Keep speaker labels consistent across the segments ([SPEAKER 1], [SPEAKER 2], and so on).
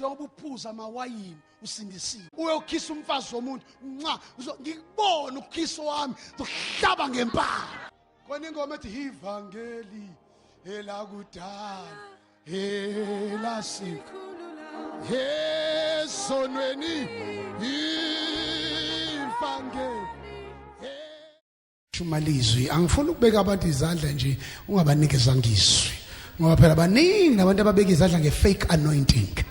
[SPEAKER 1] Njengoba uphuza amawayini usindisiwe, uyokhisa umfazi womuntu nxa ngikubona ukukhisa wami ngizokuhlaba ngempama. Khona ingoma ethi ivangeli elakudala elasiko ezonweni ivangeli Shumalizwi angifuni ukubeka abantu izandla nje ungabanikeza ngizwi, ngoba phela baningi nabantu ababeka izandla nge-fake anointing.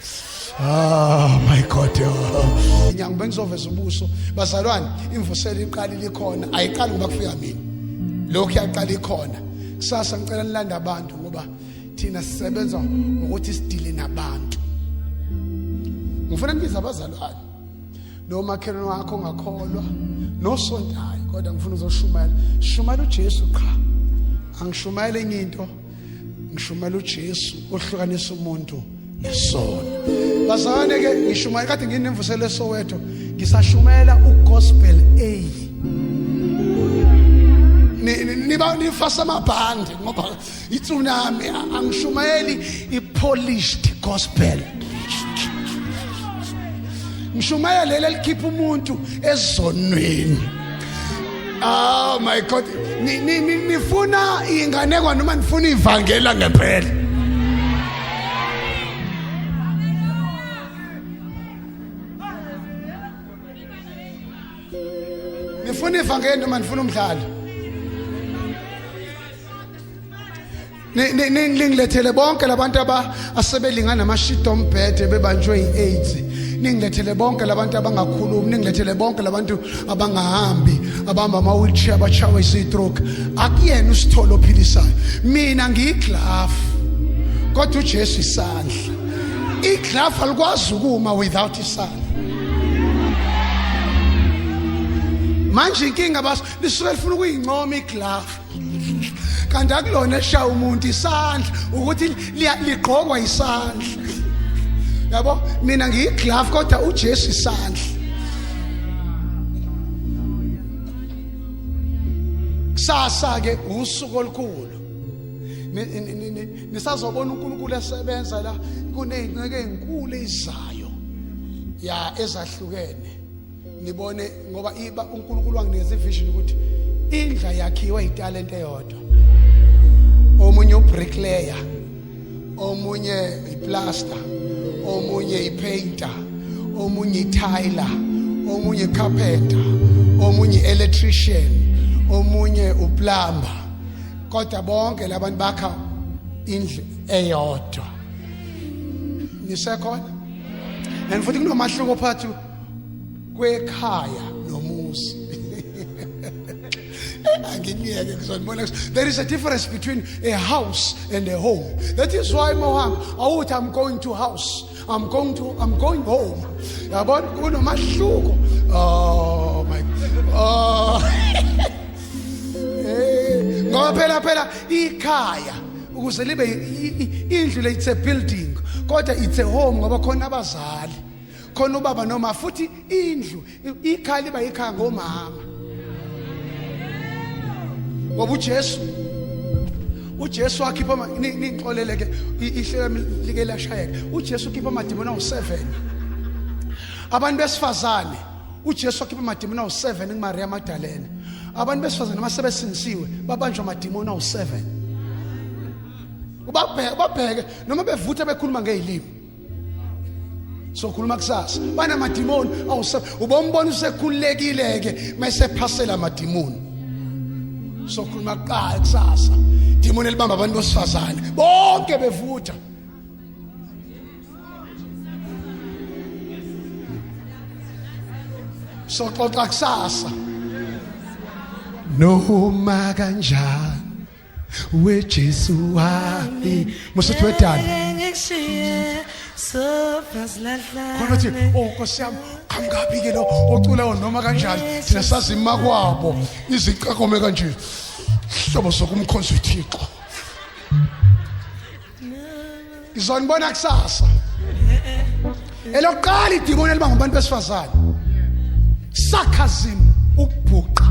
[SPEAKER 1] Oh my God, oh. Inyanga bengizoveza ubuso bazalwane, imvuselo iqala ikhona, ayiqali ngoba kufika mina, lokhu yaqala ikhona. Kusasa ngicela nilande abantu, ngoba thina sisebenza ngokuthi sidile nabantu. Ngifuna nibize abazalwane nomakhelwane wakho ongakholwa nosontayo, kodwa ngifuna uzoshumayela, shumayela uJesu qha, angishumayele enye into, ngishumayela uJesu ohlukanisa umuntu nesono. Bazalwane ke, ngishumayela kade nginemvuselo eSoweto, ngisashumayela ugospel A. Niba nifasa amabhande ngoba itsunami, angishumayeli i-polished gospel, ngishumayela leli elikhipha umuntu ezonweni. Oh my God, nifuna inganekwa noma nifuna ivangela ngempela? Nifuna ivangeli noma nifuna umdlalo? Ningilethele bonke labantu aba asebelingana namashidi ombhede bebanjwe i-AIDS, ningilethele bonke labantu abangakhulumi, ningilethele bonke labantu abangahambi, abahamba ama-wheelchair, abatshawe istroke. Akuyena usitholo ophilisayo, mina ngiyiglafu, kodwa uJesu isandla. Iglafu alikwazi ukuma without isandla. Manje inkinga bas lisuke lifuna ukuyincoma iglafu, kanti akulona eshaya umuntu isandla, ukuthi ligqokwa isandla, yabo. Mina ngiyiglove, kodwa uJesu isandla. Kusasa ke usuku olukhulu, nisazobona uNkulunkulu esebenza la. Kuney'nceke ey'nkulu ezizayo ya ezahlukene, nibone, ngoba iba uNkulunkulu wanginikeza ivision ukuthi indla yakhiwe italent eyodwa, omunye ubricklayer, omunye iplaster, omunye ipainter, omunye itiler, omunye carpenter, omunye electrician, omunye uplumber, kodwa bonke labantu bakha indlu eyodwa. Nisekhona? And futhi kunomahluko phakathi kwekhaya nomuzi. Anginiyeke, ngizonibona. There is a difference between a house and a home. That is why mawuhamba awuthi, "I'm going to house," I'm going home, yabona. Kunomahluko. Oh my, oh. Eh, ngoba phela ikhaya ukuze libe indlu le, it's a building, kodwa it's a home ngoba khona abazali khona, ubaba noma. Futhi indlu, ikhaya liba ikhaya ngomama, ngoba uJesu wakhipha, ningixolele ke, ihlelo like lashayeka, uJesu ukhipha amadimoni awu7 abantu besifazane. uJesu wakhipha amadimoni awu7 kuMaria Magdalena. Abantu besifazane masebesindisiwe babanjwa amadimoni awu7, ubabheke babheke noma bevutha bekhuluma ngezilimi. Sokhuluma kusasa. Banamadimoni awu7, ubombona usekhululekile ke mayesephasela amadimoni. Sokhuluma kuqala kusasa, dimoni elibamba abantu besifazane bonke bevutha. Soxoxa kusasa noma kanjani weJesu wami musuthi wedala khona uthi, "Oh Nkosi yami, qhamukaphi ke lo ocula noma kanjani?" Thina sazi makwabo izicakome kanje hlobo sokumkhonza uThixo. Ngizonibona kusasa. Elokuqala idimoni eliba ngabantu besifazane, sarcasm, ukubhuqa,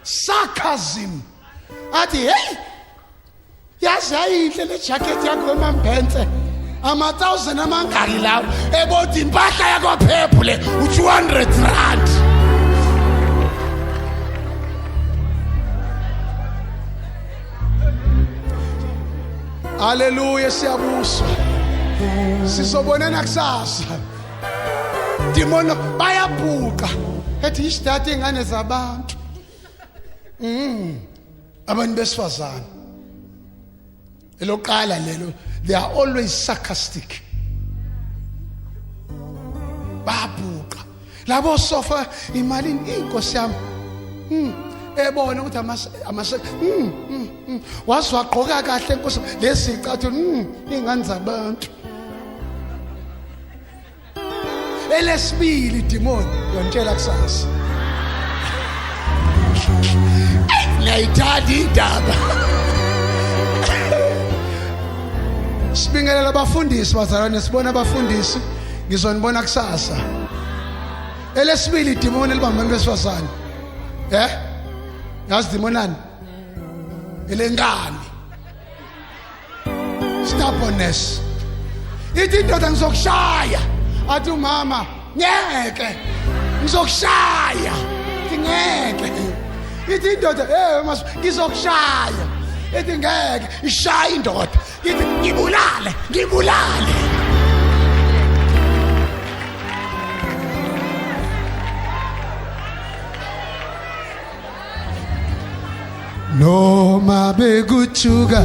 [SPEAKER 1] sarcasm. Athi, "Hey, yazi yayinhle le jacket yakho, maMbhense." Ama-thousand amangaki lawo ebothi impahla yakwaphephu le u-200 rand. Haleluya, siyabuswa. Sizobonana kusasa. Dimono bayabhuqa. Ethi isidata ingane zabantu. Abantu besifazane. Eloqala lelo, they are always sarcastic. Babhuqa. Labo sofa imali inkosi yami. Ebona ukuthi amase waze wagqoka kahle inkosi lezi icathu ingane zabantu. Elesibili demon yontshela kusasa. Ngiyayithanda indaba. Sibingelela abafundisi bazalwane, sibona abafundisi, ngizonibona kusasa. Elesibili idimoni elibamba abantu besifazane. Eh? Yazi dimonani? Elenkani. Stubbornness. Ithi indoda ngizokushaya. Athi umama ngeke. Ngizokushaya. Ithi ngeke. Ithi indoda eh mas ngizokushaya. Ithi ngeke. Ishaya indoda. Ithi ngibulale, ngibulale. Noma bekuthuka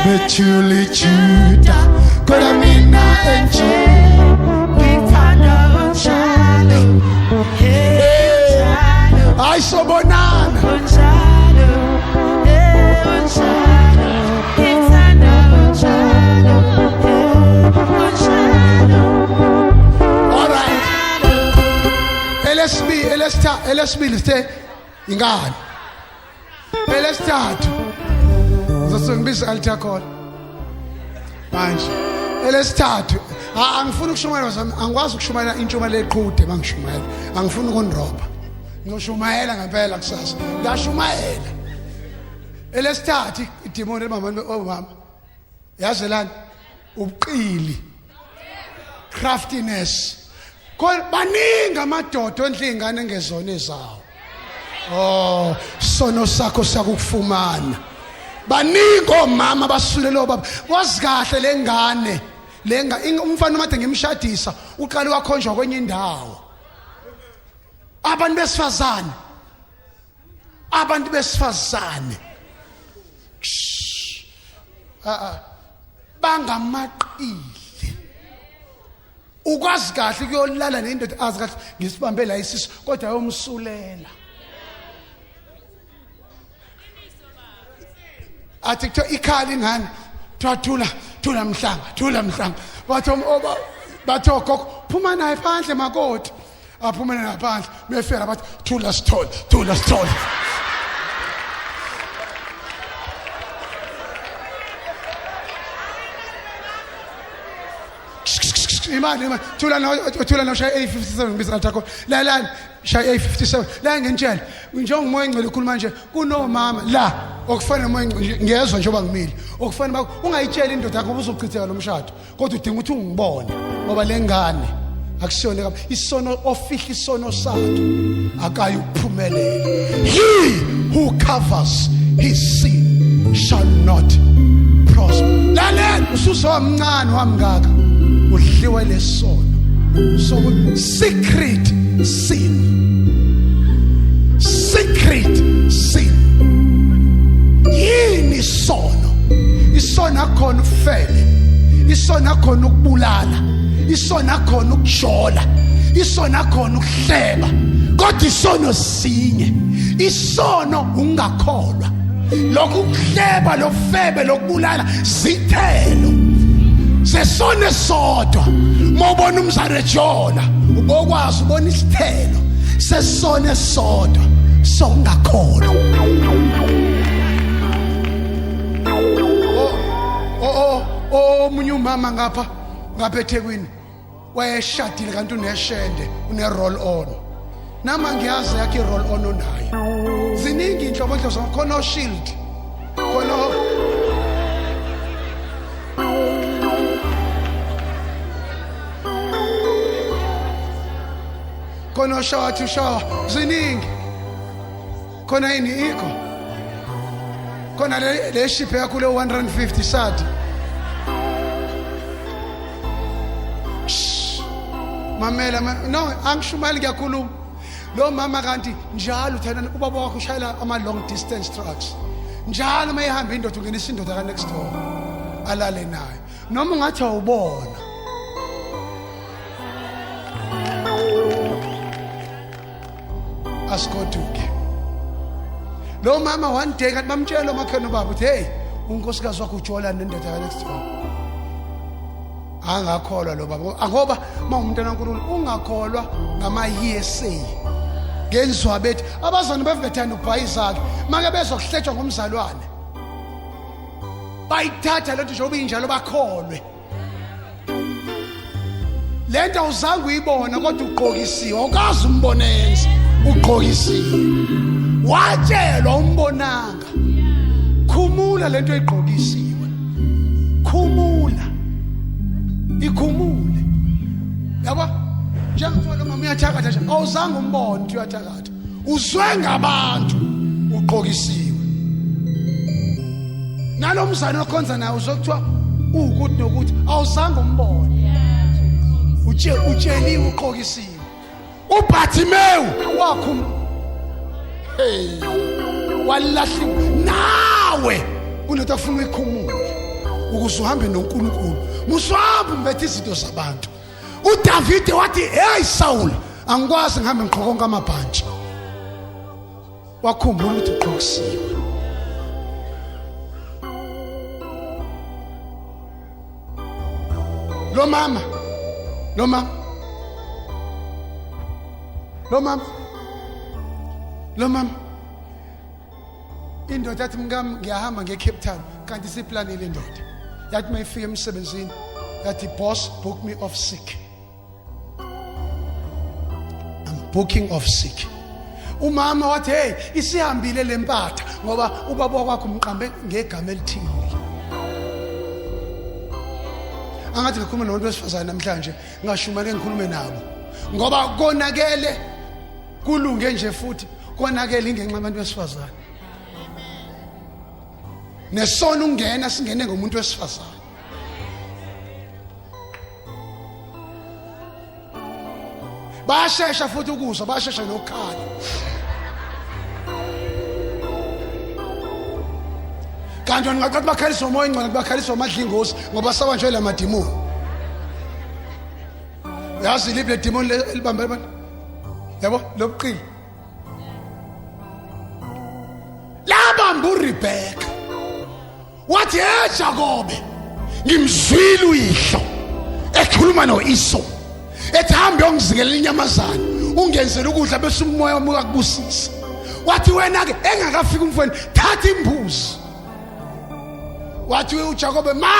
[SPEAKER 1] bethuli juda kodwa mina enje
[SPEAKER 2] ngithanda unjalo, hey unjalo,
[SPEAKER 1] hayi sobonana
[SPEAKER 2] unjalo, hey unjalo, ngithanda unjalo, hey unjalo.
[SPEAKER 1] All right, elesibili, elesithathu, elesibili sithe ingane, elesithathu ngizosuke ngibiza altar call manje. Elesithathu, angifuni ukushumayela bazami, angikwazi ukushumayela intshumayelo eqhude. Mangishumayela angifuni ukunirobha, ngizoshumayela ngempela kusasa, ngiyashumayela. Elesithathu idimoni elibamba omama, yazelani, ubuqili, craftiness. Khona baningi amadoda ondla ingane engezona ezawo. Oh, sono sakho sakukufumana. Baningi omama basulela obaba. Wazi kahle lengane, lenga umfana umade ngimshadisa, uqale wakhonjwa kwenye indawo. Abantu besifazane. Abantu besifazane. Bangamaqili. Ukwazi kahle kuyolala nendoda azi kahle ngisibambe la isisu kodwa ayomsulela. Athi kuthiwa ikhala ingane, kuthiwa thula, thula mhlanga, thula mhlanga. Bathi oba bathi ogogo phuma naye phandle makoti. Aphume naye phandle, befika bathi thula sithole, thula sithole. Imali, imali, thula no, thula no, shaya A57 ngibiza altar call. Lalani, shaya A57. La ngintshela, njengoba umoya engcwele ukhuluma nje, kunomama la okufanele umoya engcwele ngiyezwa njengoba ngimile. Okufanele ungayitsheli indoda yakho ngoba uzochitheka lo mshado. Kodwa udinga ukuthi ungibone ngoba lengane akusiyona kabi. Isono ofihla isono sakhe akayi ukuphumelela. He who covers his sin shall not prosper. Lalela, usuzomncane wamngaka udliwe lesono. So secret sin, secret sin. Yini isono? Isono akhona ukufele, isono akhona ukubulala, isono akhona ukujola, isono akhona ukuhleba, kodwa isono sinye. Isono ungakholwa. Lokhu kuhleba, lokufebe, lokubulala zithelo sesono esodwa. Mawubona umzali ejola, ubokwazi ubona isithelo sesono esodwa sokungakholwa. Omunye umama ngapha ngapha eThekwini wayeshadile kanti uneshende, une roll on. Nama ngiyazi yakhe i-roll on onayo. Ziningi inhlobo nhlobo, khona o-shield, khona Khona oshawa two shower, ziningi. Khona yini ikho? Khona le ship yakho le 150 sad. Mamela no angishumayeli ngiyakhuluma. Lo mama kanti njalo uthanda ubaba wakho ushayela ama long distance trucks. Njalo uma ehamba indoda ungenisa indoda ka next door alale nayo. Noma ungathi awubona. Asigoduke. Lo mama one day kanti bamtshela umakhona ubaba uthi hey unkosikazi wakho ujola nendoda ka next door. Angakholwa lo baba ngoba uma umntwana kaNkulunkulu ungakholwa ngama hearsay. Ngenzwa bethi abazalwane bevethanda ukubhayisa ke make bezwa kuhletshwa ngomzalwane. Bayithatha lento njengoba injalo bakholwe. Lento awuzange uyibona kodwa ugqokisiwe awukazi umbone yenza ugqokisiwe. Watshelwa umbonanga. Khumula lento oyigqokisiwe. Khumula. Ikhumule. Yabo? Njengoba lo mama uyathakatha nje awuzange umbone ukuthi uyathakatha. Uzwe ngabantu ugqokisiwe. Nalo mzane okhonza naye uzokuthiwa uwukuthi nokuthi awuzange umbone. Utshe utsheliwe uqokisiwe. uBartimewu wakhum hey walahliwe nawe kunento afuna uyikhumule ukuze uhambe noNkulunkulu musuhambe umbethe izinto zabantu uDavide wathi hey Saul angikwazi ngihambe ngiqhoka konke amabhantshi wakhumbula ukuthi uqhokisiwe lo mama lo mama lo mama lo mama indoda yathi mkami ngiyahamba ngiye Cape Town kanti siplanile indoda yathi mayifika emsebenzini yathi boss book me off sick I'm booking off sick umama wathi hey isihambile lempatha ngoba ubaba wakho umqambe ngegama elithile angathi ngikhuluma nomuntu wesifazane namhlanje ngashumane ngikhulume nabo ngoba konakele kulunge nje futhi konakele ingenxa abantu besifazane nesono ungena singene ngomuntu wesifazane Bayashesha futhi ukuzwa, bayashesha nokukhala. Kanti wena ungaqathi bakhaliswa umoya ingcwele bakhaliswa amadlingozi ngoba sabanjwe la madimoni. Yazi liphi le demoni elibambe abantu? Yabo lobuqili. Labamba uRebecca. Wathi hey Jakobe ngimzwile uyihlo ekhuluma noIsau ethi hambe uyongizingelela inyamazane ungenzele ukudla bese umoya wami uyakubusisa wathi wena ke engakafika umfweni thatha imbuzi wathi uJakobe ma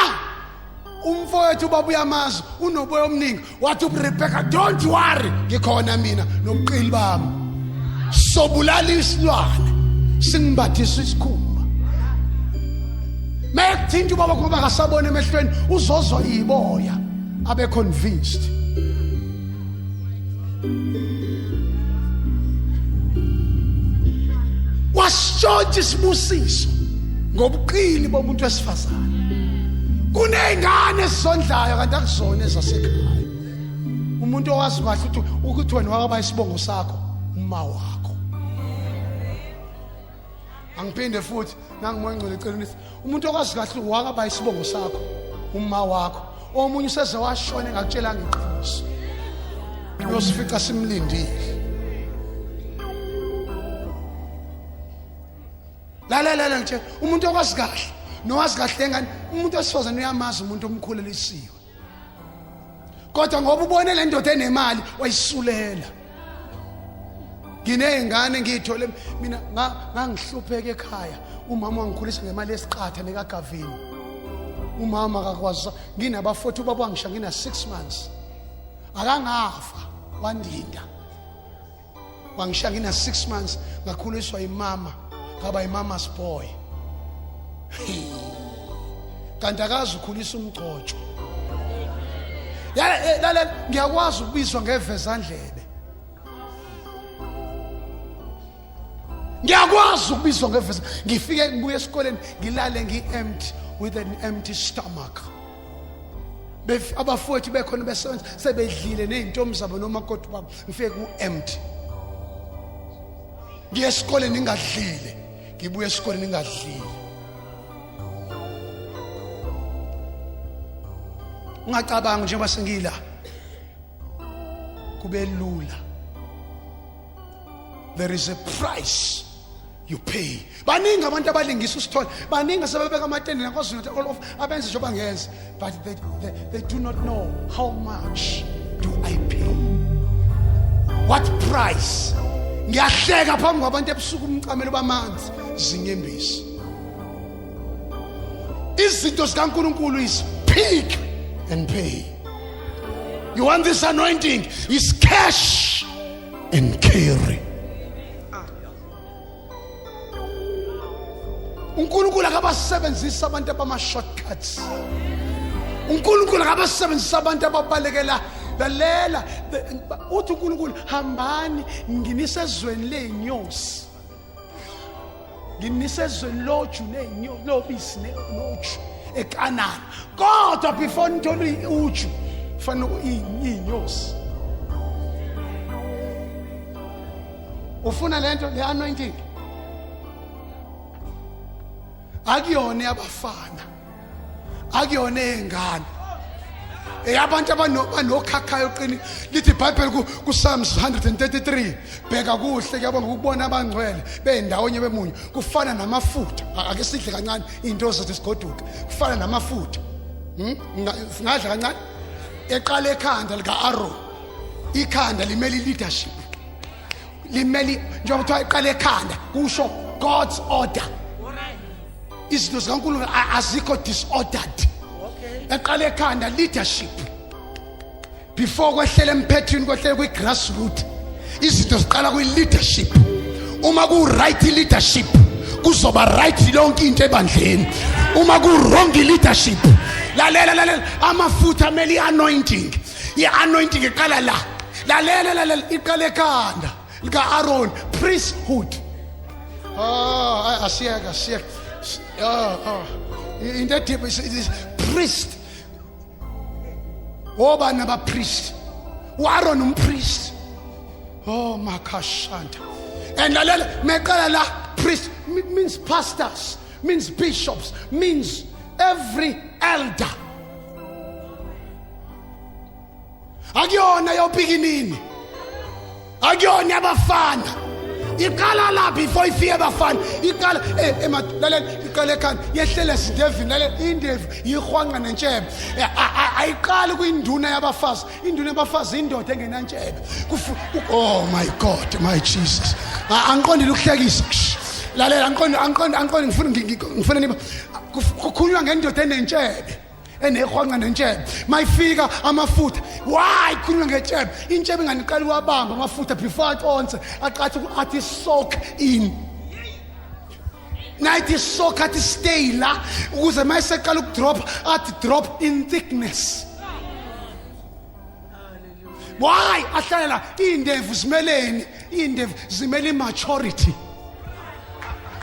[SPEAKER 1] umfowethu ubaba uyamazi unoboya omningi wathi uRebecca don't worry ngikhona mina nobuqili bami sobulala isilwane singimbathisa isikhumba mekuthinta ubaba ngoba akasabona emehlweni uzozwa iboya abe convinced wasitshontsha isibusiso ngobuqili bomuntu wesifazane kuney'ngane esizondlayo kanti akuzona ezasekhaya umuntu owazi kahle ukuthi ukuthi wena wakaba isibongo sakho uma wakho angiphinde futhi nangumoya ngcwele eceleni umuntu okwazi kahle wakaba isibongo sakho uma wakho omunye useze washona engakutshelanga iqiniso uyosifica simlindile lalela ngitshela umuntu okwazi kahle nowazi kahle ngani umuntu wesifazane uyamazi umuntu omkhulelisiwe kodwa ngoba ubone le ndoda enemali wayisulela nginey'ngane ngiyithole mina ngangihlupheka ekhaya umama wangikhulisa ngemali yesiqatha nekagavini umama akakwazi nginabafowethu ubaba wangisha ngina-six months akangafa wandinda wangishiya ngina-six months ngakhuliswa imama ngaba imama's boy kanti akazi ukhulisa umgcotsho lalela ngiyakwazi ukubizwa ngevezandlebe. Ngiyakwazi ukubizwa ngevesi. Ngifike ngibuye esikoleni ngilale ngi-empty with an empty stomach. Abafowethu bekhona besebenza sebedlile ney'ntombi zabo nomakoti babo, ngifike ku-empty. Ngiye esikoleni ngingadlile, ngibuye esikoleni ngingadlile. Ungacabangi njengoba sengila kube lula. There is a price you pay. Baningi abantu abalingisa usithole, baningi asebebeka amatende naKwaZulu all of abenze njengoba ngenza, but they do not know how much do I pay, what price. Ngiyahleka phambi kwabantu ebusuku, umcamelo bamanzi zinyembezi. Izinto zikaNkulunkulu is pick and pay. You want this anointing is cash and carry. uNkulunkulu akabasebenzisa abantu abama shortcuts. uNkulunkulu akabasebenzisa abantu ababalekela. Lalela, uthi uNkulunkulu, hambani nginise ezweni ley'nyosi, nginise ezweni loju ney'nyosi, lobisi noju eKanana. Kodwa before nithole uju fanele iy'nyosi. Ufuna lento le anointing akuyona yabafana, akuyona eyengane, eyabantu abanokhakhayo oqini. Lithi iBhayibheli ku-Psalms 133, bheka kuhle kuyabonga ukubona abangcwele beyindawonye bemunye, kufana namafutha. Ake sidle kancane into zethu sigoduke. Kufana namafutha, Singadla kancane. Eqala ekhanda lika-Aaron. Ikhanda limele i-leadership, limele, njengoba kuthiwa iqala ekhanda, kusho God's order. Izinto zikaNkulunkulu azikho disordered. Eqala ekhanda, leadership, before kwehlela emphethweni, kwehlela kwi-grassroot. Izinto ziqala kwi-leadership. Uma ku-right leadership, kuzoba right yonke into ebandleni. Uma ku-wrong leadership, lalela, lalela, amafutha amele i-anointing. I-anointing iqala la. Lalela, lalela, iqala ekhanda lika-Aaron, priesthood. Oh, asiyeke, asiyeke. Oh, into e-deep is priest. Obani abapriest? U-Aaron umpriest. Oh, makashanta. And lalela, meqala la, priest means pastors, means bishops, means every elder. Akuyona yopikinini, akuyona yabafana. Iqala la before ifike abafana. Iqala lalela, iqala ekhanda, yehlela ezindevini. Lalela, indevu yihwanqa nentshebe. Ayiqali kwinduna yabafazi. Induna yabafazi indoda engenantshebe. Oh my God, my Jesus. Angiqondile ukuhlekisa. Lalela, angiqondi, angiqondi, angiqondi. Ngifuna niba kukhulunywa ngendoda enentshebe, enehwanqa nentshebe. Mayifika amafutha, why khulunywa ngentshebe? Intshebe inganiqala iwabamba amafutha before aconse, aqathi athi soak in, nayithi soak, athi stay la, ukuze mayiseqala ukudrop, athi drop in thickness. Why ahlale la? Iy'ndevu zimeleni? Iy'ndevu zimele i-maturity,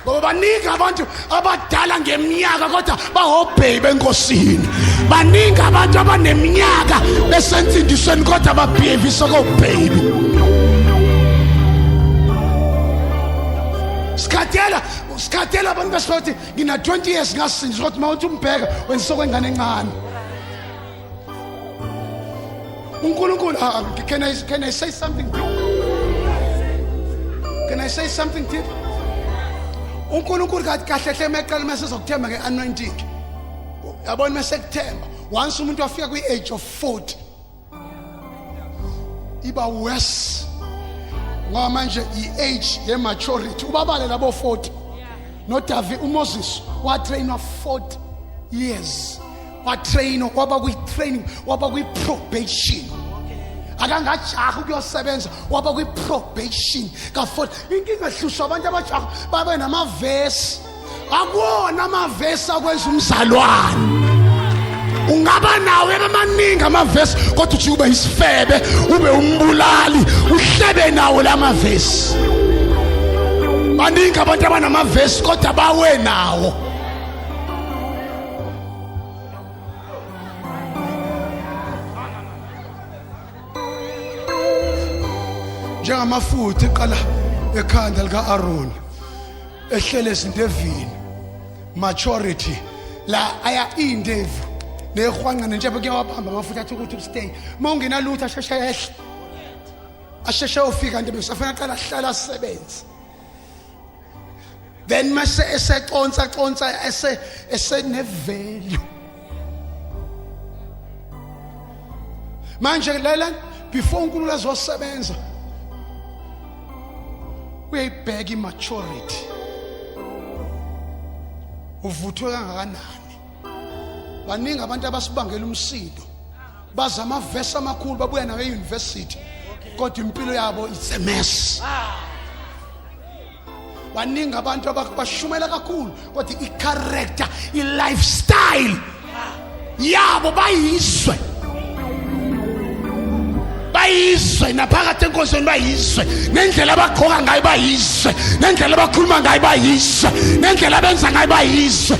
[SPEAKER 1] ngoba baningi abantu abadala ngeminyaka kodwa bahobheyi benkosini. Baningi abantu abaneminyaka besensindisweni kodwa babehave kobheyi. Sikhathela, sikhathela abantu besithi ngina 20 years ngasindiswa, kodwa uma uthi umbheka wenza sokwengane encane. uNkulunkulu, can I say something deep? Can I say something deep? uNkulunkulu kathi kahle hle meqala mase zokuthemba ngeanointing, yabona, mase kuthemba, once umuntu wafika kwi age of 40 iba worse, ngoba manje i-age ye-maturity. Ubabale labo 40 noDavid, uMoses watrainwa 40 years, watrainwa, waba kwi-training, waba kwi-probation, akangajahi ukuyosebenza, waba kwi-probation ka-40. Inkinga hlushwa abantu abajaha babe namavesi. Akuwona amavesi akwenza umzalwane. Ungaba nawo amaningi amavesi, kodwa uthi ube isifebe, ube umbulali, uhlebe nawo lamavesi. Baningi abantu abanamavesi kodwa bawe nawo. Njengamafutha eqala ekhanda lika-Aaron ehlele ezintevini, maturity la aya indevu nehwanqa nentshebe kuyawabamba amafutha athi ukuthi stay uma ungenalutho asheshe ehle asheshe ofika nje besafuna aqala ahlala asebenze. Then mase eseconsa consa ese esene value manje lela before uNkulunkulu azosebenza uyayibheka imaturity, uvuthwe kangakanani. Baningi abantu abasibangela umsindo, baza amavesi amakhulu, babuya nawe e-university, kodwa impilo yabo it's a mess. Baningi abantu abashumela kakhulu, kodwa i-character, i-lifestyle yabo bayizwe, bayizwe naphakathi enkonzweni, bayizwe nendlela abagqoka ngayo, bayizwe nendlela abakhuluma ngayo, bayizwe nendlela abenza ngayo, bayizwe.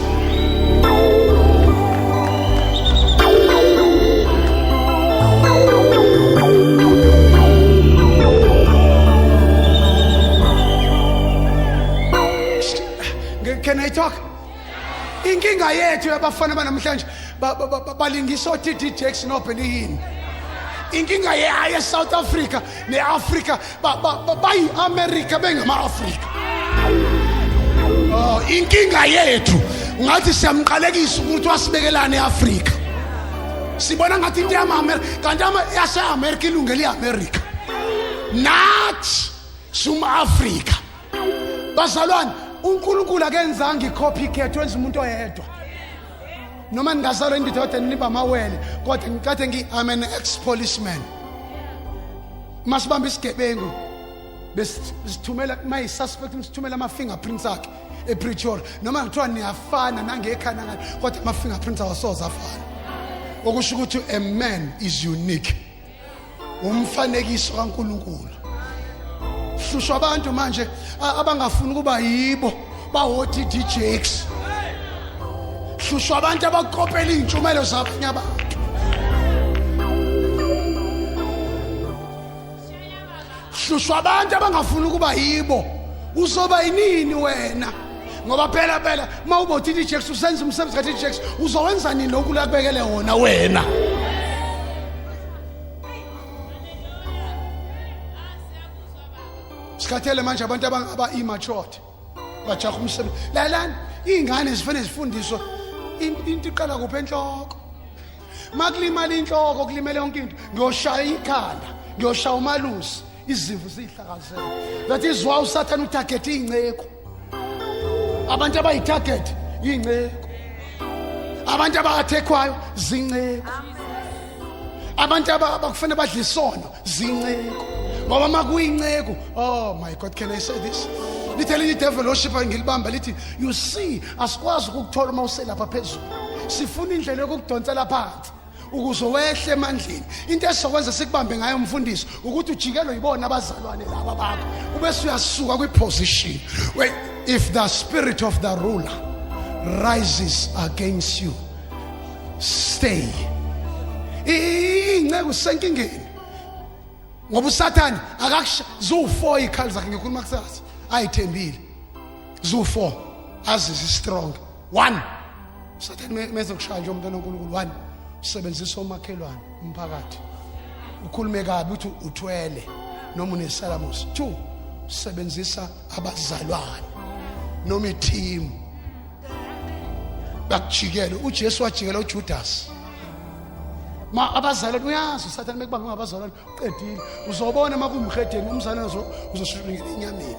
[SPEAKER 1] Can I talk? Inkinga yethu yabafana banamhlanje balingisa o-TD Jakes noBenny Hinn. Inkinga ye South Africa ne-Africa bayi-America bengama-Afrika. Oh, inkinga yethu ngathi siyamqalekisa ukuthi wasibekelana e-Afrika. Sibona ngathi into yama-Amerika, kanti yase-Amerika ilungele i-Amerika. Nathi suma-Afrika. Bazalwane, uNkulunkulu akenzanga i-copycat, wenza umuntu oyedwa. Noma ningazalwa indoda yodwa niba amawele, kodwa ngikade ngi I'm an ex policeman. Masibamba isigebengu besithumela mayi suspect, sithumela ama fingerprints akhe ePretoria, noma kuthiwa niyafana nangekhanda ngani, kodwa ama fingerprints awasoze afana. Okusho ukuthi a man is unique, umfanekiso kaNkulunkulu. Hlushwa abantu manje abangafuni ukuba yibo bawothi DJs. Hlushwa abantu abakopela iy'ntshumelo zabanye abantu. Hlushwa abantu abangafuni ukuba yibo. Uzoba yinini wena? Ngoba phela phela uma uba uTD Jakes usenza umsebenzi kaTD Jakes, uzowenza nini lokhu lakubekele wona wena? Sikhathele manje abantu aba-immature bajaha umsebenzi. Lalelani, iy'ngane zifanele zifundiswe into iqala kuphi enhloko. Makulimala inhloko kulimele yonke into. Ngiyoshaya ikhanda, ngiyoshaya umalusi, izimvu ziyihlakazela. That is why uSathane utarget iy'nceku. Abantu abayi-target iy'nceku, abantu abathekwayo zinceku, abantu abakufanele badle isono zinceku. Ngoba uma kuyinceku, oh my God, can I say this? Lithi elinye i-devil worshipper, ngilibamba, lithi, you see, asikwazi ukukuthola uma uselapha phezulu, sifuna indlela yokukudonsela phansi ukuze wehle emandleni. Into esizokwenza sikubambe ngayo umfundisi ukuthi ujikelwe yibona abazalwane laba bakho, ubese uyasuka kwi-position. Wait, if the spirit of the ruler rises against you, stay. Iy'nceku zisenkingeni ngoba uSathane akakusha ziwu-4 iy'khali zakhe. Ngikhuluma kusasa ayithembile ziwu-4 azizwe strong. One, uSathane meze kushaya nje umntwana kaNkulunkulu. One, usebenzisa omakhelwane, umphakathi, ukhulume kabi uthi uthwele noma unesalamusi. Two, usebenzisa abazalwane noma i-team bakujikele. uJesu wajikela uJudas. Ma abazalwane, uyazi uSathane mekubanga ngabazalwane uqedile. Uzobona makumhedeni umzalwane uzoshulungela enyameni.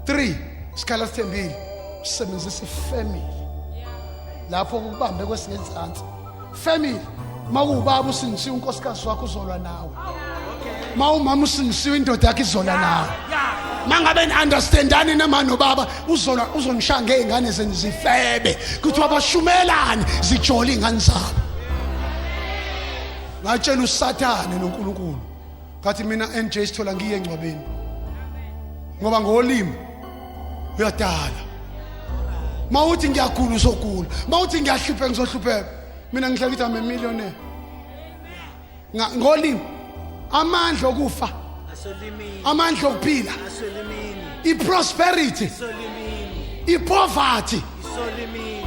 [SPEAKER 1] 3, isikhala sithembile, usebenzisa ifamily lapho ukubambe kwesingenzansi family. Makuwubaba usindisiwe, unkosikazi wakho uzolwa nawe. Ma umama usindisiwe, indoda yakho izolwa nawe. Mangabe ni-understandani nama nobaba, uzolwa, uzonishaya ngey'ngane zenu zifebe, kuthiwa bashumelani, zijole iy'ngane zabo. Ngatshela uSathane noNkulunkulu, ngathi mina NJ sithola ngiye engcwabeni ngoba ngolimi. Uyadala. Mawuthi ngiyagula uzogula. Mawuthi ngiyahlupheka ngizohlupheka. Mina ngihleka ukuthi I'm a millionaire. Ngolimi amandla okufa.
[SPEAKER 3] Asolimini.
[SPEAKER 1] Amandla okuphila.
[SPEAKER 3] Asolimini.
[SPEAKER 1] I-prosperity.
[SPEAKER 3] Isolimini.
[SPEAKER 1] I-poverty.
[SPEAKER 3] Isolimini.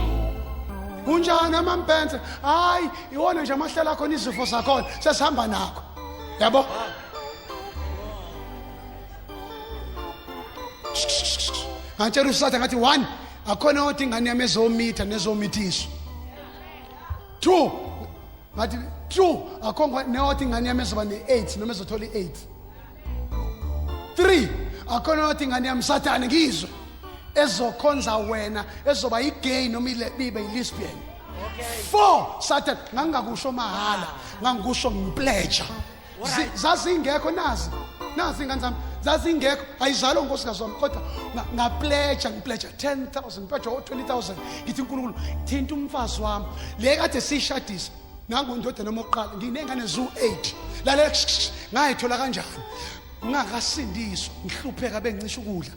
[SPEAKER 1] Kunjani amampense? Hayi, iwona nje amahlelo akhona izifo zakhona sesihamba nakho. Yabo? Ngantshela usatha ngathi one akhona othi ingane yami ezomitha nezomithiso. Two ngathi two akho neothi ingane yami ezoba ne-AIDS noma ezothola i-AIDS. Three akhona othi ingane yami sathane ngizwe ezokhonza wena ezoba i-gay noma ibe i-lesbian. Four Satan ngangingakusho mahala ngangikusho ngipledge. Zazingekho nazi nazi ingane zami zazingekho ayizalwa unkosikazi wami kodwa ngapledge ngipledge 10000 ngipledge 20000 ngithi uNkulunkulu thinta umfazi wami le kade sishadisa nangu indodana omokuqala nginengane zu8 lalela ngayithola kanjani ngingakasindiswa ngihlupheka bengicisha ukudla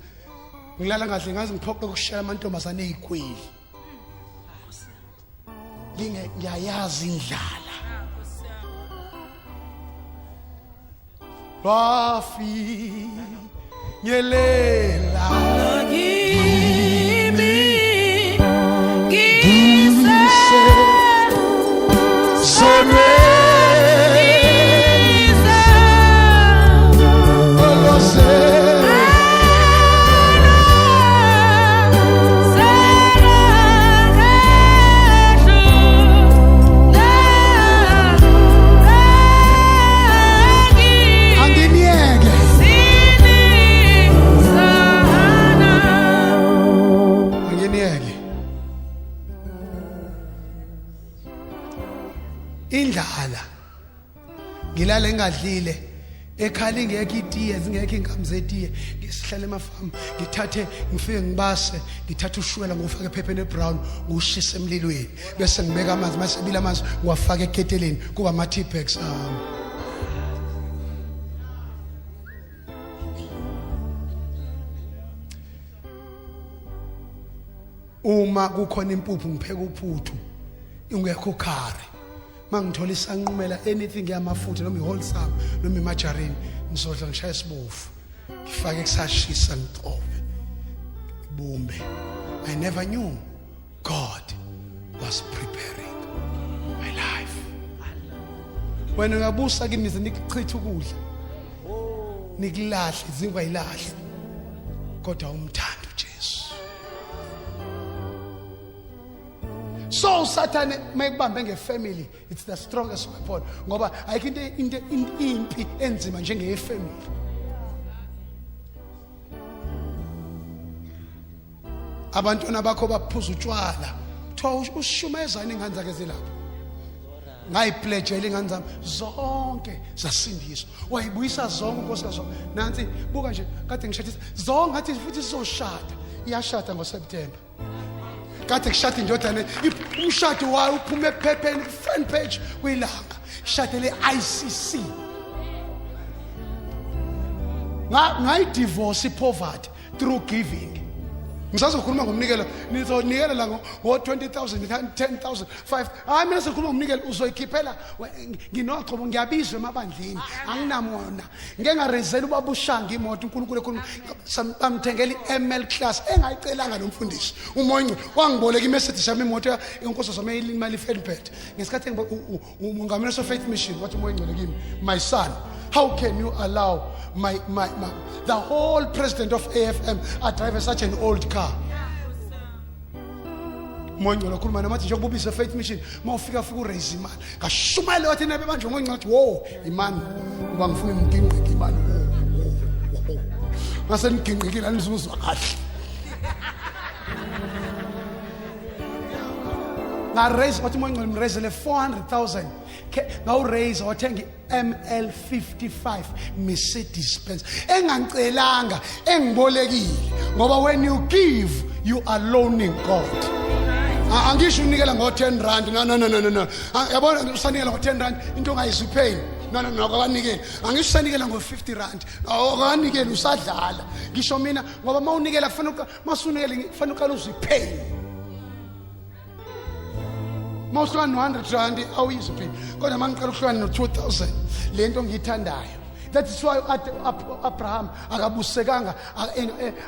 [SPEAKER 1] ngilala ngadle ngaze ngiphoqe ukushela amantombazane ezikweli nginge ngiyayazi indlala lwafinyelela
[SPEAKER 2] Kimi ngise
[SPEAKER 1] sonweni
[SPEAKER 2] ngise
[SPEAKER 1] olose Anginiyeke anginiyeke indlala ngilale ngingadlile ekhala ingekho itiye zingekho inkamu zetiye ngisihlale emafamu ngithathe ngifike ngibase ngithathe ushukela ngiwufake ephepheni ebrown ngiwushise emlilweni bese ngibeka amanzi mase ebila amanzi ngiwafake eketeleni kuba ama-tea bags ami uma kukhona impuphu ngipheka uphuthu ingekho khari mangithola isanqumela anything yamafutha noma iwholesome noma imargarine ngizodla ngishaya isibofu ngifake kusashisa ngixove bumbe. I never knew God was preparing my life. Wena uyabusa kimi nize nikuchithe ukudla nikulahle izinkwa yilahle kodwa umthando uJesu. So usathane mayekubambe ngefamily it's the strongest weapon ngoba ayikho into into impi enzima njengeyefamily. Abantwana bakho baphuza utshwala kuthiwa ushumayezani ingane zakhe zilapha ngayipledgela ingane zami zonke zasindiswa wayibuyisa zonke unkosikazi wami nansi buka nje kade ngishadisa zonke ngathi futhi sizoshada iyashada ngoSeptember kade kushada indodana umshado wayo uphuma ephepheni ku-front page kwilanga ishadele ICC ngayidivorce ipoverty through giving. Ngisazokhuluma ngomnikelo nizonikela la ngo-20000 10000 5 hayi mina sikhuluma ngomnikelo uzoyikhiphela nginogcobo ngiyabizwa emabandleni anginamona ngike ngarezela ubaba ushanga imoto uNkulunkulu ekhuluma bamthengela i-ML class engayicelanga lo mfundisi umonci wangiboleka iMercedes yami imoto inkosi zami imali iFelbert ngesikhathi umongameli so Faith Mission wathi umoya ingcwele kimi my son how can you allow my, my, my the whole president of AFM I drive such an old car. Umoya ongcwele okhuluma nami athi njengoba ubizwe Faith Mission uma ufika fika uraise imali ngashumayela wathi nabe manje umoya ongcwele wo imani uba ngifuna ngiginqike imani wo ngase ngiginqikile anizuzwa kahle ngaraise wathi umoya ongcwele mraisele 400,000 ngawuraise wathenga i-ML 55 Mercedes Benz engangicelanga engibolekile ngoba when you give you are loaning God. Angisho unikela ngo 10 rand no no no no no. Yabona usanikela ngo 10 rand into ongayizwa ipain. No no no, akanikeli. Angisho usanikela ngo-50 rand, akanikeli, usadlala. Ngisho mina, ngoba uma unikela kufanele, masunikele kufanele uqale uzwe ipain. Uma uhlukana no-100 rand awuyizwe ipain, kodwa uma ngiqala ukuhlukana no-2000, le nto ngiyithandayo. That is why Abraham akabusekanga,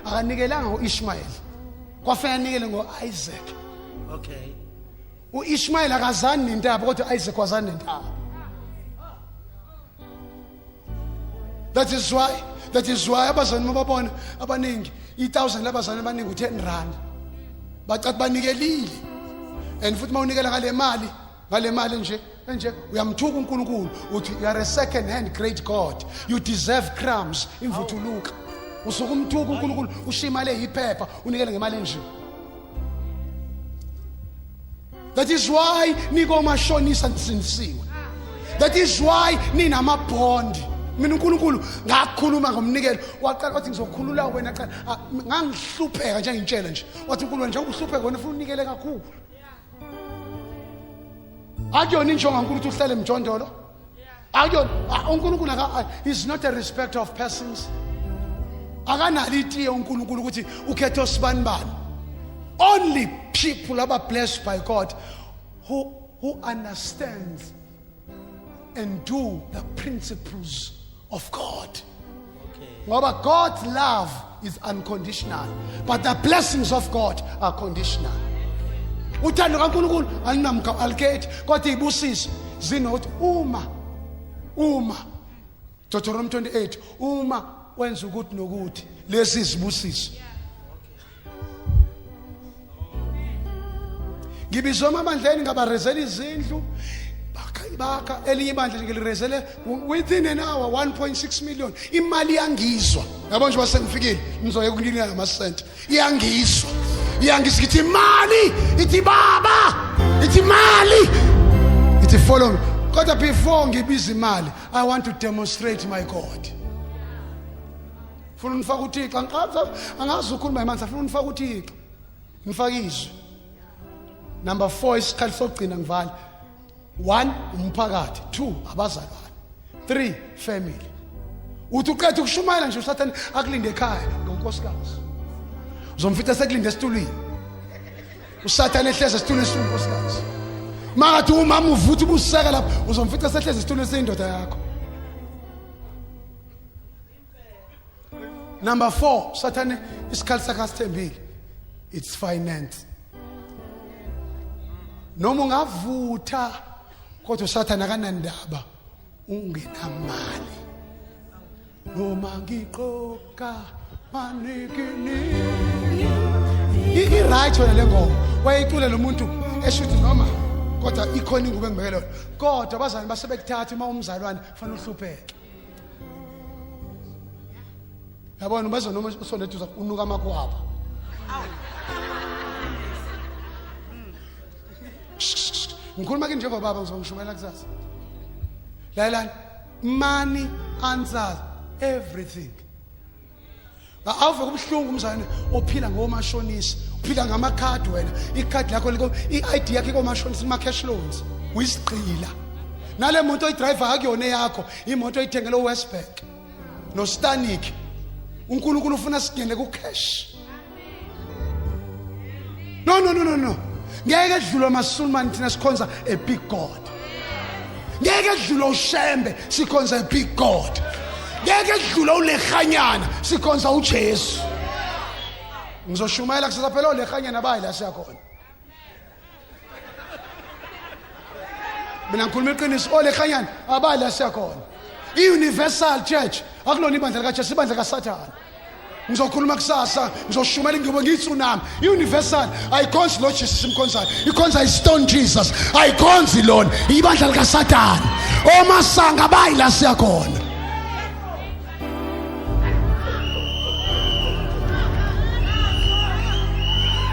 [SPEAKER 1] akanikelanga ngo-Ishmael, kwafanele anikele ngo-Isaac.
[SPEAKER 3] Okay.
[SPEAKER 1] U-Ishmael akazani nentaba, kodwa u-Isaac wazani nentaba. That is why abazali mababona abaningi i1000 labazali abaningi u10 rand, bacathi banikelile. And futhi mawunikela ngale mali nje nje, uyamthuka uNkulunkulu, uthi you are a second hand great God, you deserve crumbs, imvuthuluka. Usuke umthuka uNkulunkulu, ushiya imali eyiphepha, unikele ngemali enje. That is why nikomashonisa nisindisiwe. That is why ninamabhondi. Mina uNkulunkulu ngakhuluma ngomnikelo, waqala wathi ngizokhulula wena qala. Ngangihlupheka nje, ngitshela nje, wathi uNkulunkulu, njengoba uhlupheka wena ufuna unikele kakhulu. Akuyona injongo kaNkulunkulu ukuthi uhlale emjondolo. Akuyona. UNkulunkulu is not a respecter of persons. Akanalo itiye uNkulunkulu ukuthi ukhethe osibani bani. Only people who are blessed by God who understands and do the principles of God. Ngoba God's love is unconditional, but the blessings of God are conditional. Uthando kaNkulunkulu alinamka, alikhethi, kodwa izibusiso zinokuthi uma Deuteronomy 28, uma wenza ukuthi nokuthi, lesi izibusiso. Ngibizwe emabandleni, ngabarezela izindlu, bakha elinye ibandla, ngilirezele within an hour 1.6 million. Imali iyangizwa, yabo nje basengifikile, ngizoye kunika ngamasenti. Iyangizwa, iyangizwa, ngithi imali, ithi baba, ithi imali, ithi follow me. Kodwa before ngibiza imali, I want to demonstrate my God. Funa unifaka uThixo, angazi ukhuluma imali, afuna unifaka uThixo, ngifaka izwi. Number 4, isikhathi sokugcina, ngivala. 1, umphakathi. 2, abazalwane. 3, family. Uthi uqeda ukushumayela nje, uSathane akulinde ekhaya ngonkosikazi, uzomfica sekulinde esitulwini. Usathane ehlezi esitulweni esinkosikazi. Makathi umama uvutha ubuseka lapho, uzomfica sehlezi esitulweni seyindoda yakho. Number 4, Sathane isikhali sakhe asithembile, it's finance. Noma ungavutha, kodwa uSathane akanandaba ungenamali. Noma ngiqoka manikiniki, i-right wena le ngoma wayeyicule lo muntu, esho ukuthi noma kodwa ikhona ingubo engibekele yona. Kodwa abazalwane basebekuthatha, uma umzalwane kufanele uhlupheke, yabona, ubezwa noma usonde eduze unuka amakwaba. Ngikhuluma kini njengobaba, ngizongishumayela kusasa. Lalelani, money answers everything. Awuve kubuhlungu umzalwane ophila ngomashonisa, uphila ngamakhadi. Wena ikhadi lakho liko, i-ID yakho ikomashonisa, kuma-cash loans, uyisigqila. Nale moto oyidrayiva akuyona eyakho, imoto oyithengele uWestbank noStanic. UNkulunkulu ufuna singene ku-cash. No, no, no, no, no, ngeke edlulwe amasulumane, thina sikhonza a big God. Ngeke edlulwe uShembe, sikhonza a big God. Ngeke edlulwe uLehanyana, sikhonza uJesu. Ngizoshumayela kusasa phela, oLehanyana bayi la siyakhona. Mina ngikhuluma iqiniso, oLehanyana abayi la siyakhona. I-Universal Church akulona ibandla likaJesu, ibandla likaSathane. Ngizokhuluma kusasa, ngizoshumayela ingubo ngiyitsunami. I-Universal ayikhonzi lo Jesus simkhonzayo, ikhonza i-stone Jesus, ayikhonzi lona, ibandla likaSathane. Omasanga bayi la siyakhona.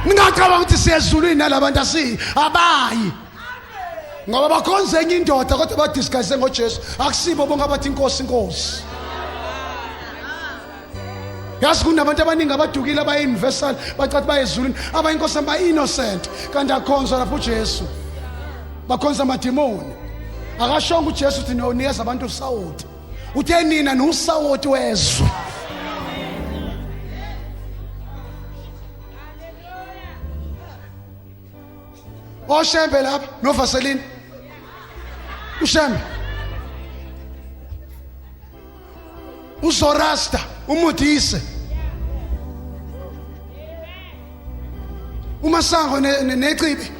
[SPEAKER 1] Ningacabanga ukuthi siyezulwini nalabantu, asiyi, abayi, ngoba bakhonza enye indoda kodwa badisguise ngoJesu. Akusibo bonke abathi inkosi, inkosi. Yazi kunabantu abaningi abadukile abayi-universal, bacathi bayezulwini, abayinkosi, ba-innocent, kanti akhonzwa lapho uJesu, bakhonza amadimoni. Akashongo uJesu uthi nonikeza abantu usawoti. Uthe nina nusawoti wezwe. Oshembe lapha noVaseline. Ushembe. Uzorasta umudise. Umasango necibi.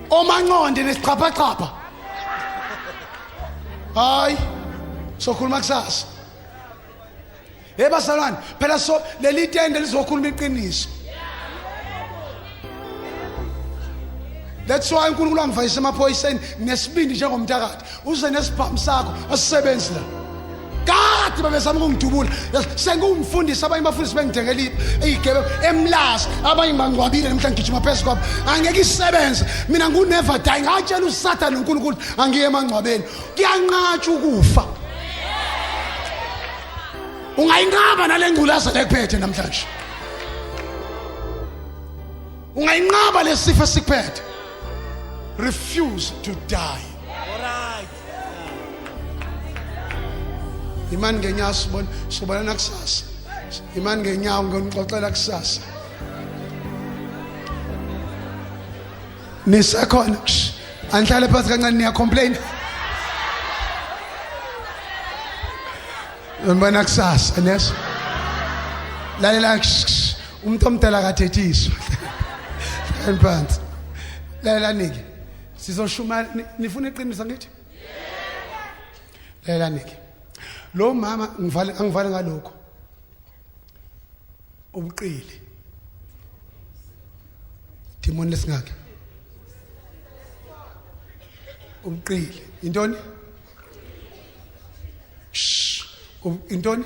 [SPEAKER 1] Omanqonde nesiqhaphaqhapha. Hayi. Sokhuluma kusasa. Hey bazalwane, phela so leli tende lizokhuluma iqiniso. That's why uNkulunkulu angifayisa emaphoyiseni nesibindi njengomthakathi. Uze nesibhamu sakho asisebenzi la. Kade babezama ukungidubula. Sengiwumfundisi abanye bafundisi bengithengela igebe emlazi abanye bangcwabile namhla ngigijima phezu kwabo. Angeke isebenze. Mina ngu never die. Ngatshela uSathane uNkulunkulu angiye emangcwabeni. Kuyanqatshwa ukufa. Ungayinqaba nalengculaza lekuphethe namhlanje. Ungayinqaba lesifo esikuphethe. Refuse to die.
[SPEAKER 3] All right.
[SPEAKER 1] Imani ngenyawo sibona sobonana kusasa. Imani ngenyawo ngonixoxela kusasa. Nisekhona. Andihlale phansi kancane niya complain. Ngibona kusasa neso. Lalela umuntu omdala akathethiswa. Hlalani phansi. Lalelani ke. Sizoshuma nifuna iqiniso ngithi? Lalelani ke. Lo mama ngivale angivale ngalokho. Ubuqili. Demon lesingaki? Ubuqili. Intoni? Shh. Intoni?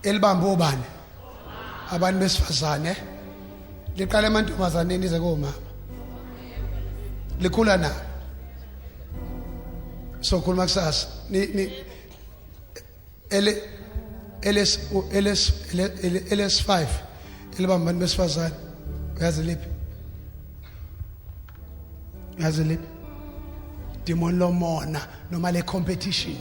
[SPEAKER 1] Elibamba obani? Abantu besifazane. Liqala emantombazaneni ize komama. Likhula na. Sokhuluma kusasa. Ni ni L LS LS LS5 elibamba abantu besifazane. Uyazi liphi? Uyazi liphi? Demon lomona noma le competition.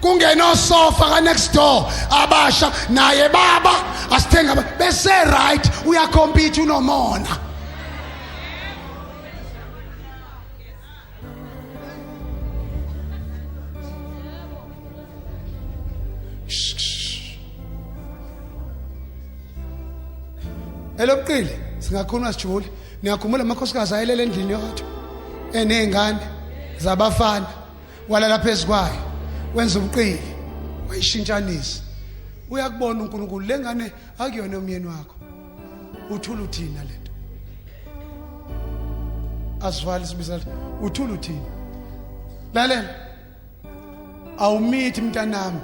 [SPEAKER 1] Kungenosofa ka next door abasha naye baba asithenga bese right uyacompete unomona. Elobuqili singakhuluma sijule niyakhumbula amakhosikazi ayelele endlini yodwa enezingane zabafana walala phezu kwayo wenza ubuqili wayishintshanisa uyakubona uNkulunkulu lengane akuyona umyeni wakho uthula uthina lento asivali sibiza uthula uthina lalela awumithi mntanami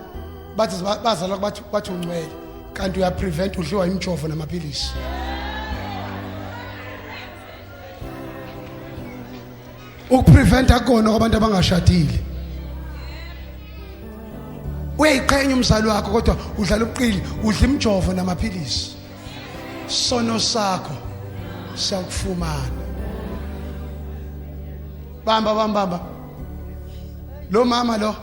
[SPEAKER 1] bathi bazalwa bathi bathi ungcwele kanti uyaprevent udliwa imijovo namaphilisi ukuprevent akona kwabantu abangashadile uyayiqhenya umzali wakho kodwa udlala ubuqili udla imijovo namaphilisi sono sakho siyakufumana bamba bamba bamba lo mama lo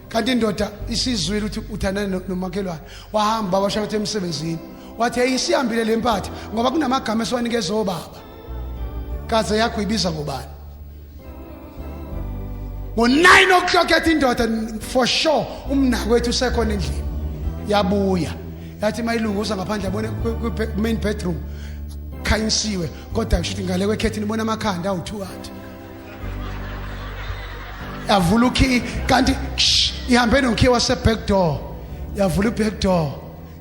[SPEAKER 1] kanti indoda isizwile ukuthi uthandana nomakhelwane wahamba washaya ukuthi emsebenzini wathi hey isihambile le mpatha ngoba kunamagama esiwanikeza obaba kaze yakho ibiza ngobani ngo-9 o'clock yathi indoda for sure umnakwethu usekhona endlini yabuya yathi mayilunguza ngaphandle yabona main bedroom khanyisiwe kodwa kusho ukuthi ngale kwekhethini ibona amakhanda awu-two athi yavula ukhiyi kanti ihambe nokhiye wase-back door yavula i-back door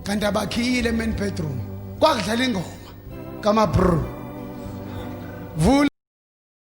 [SPEAKER 1] kanti abakhiyile emain bedroom kwakudlala ingoma kamabru vula.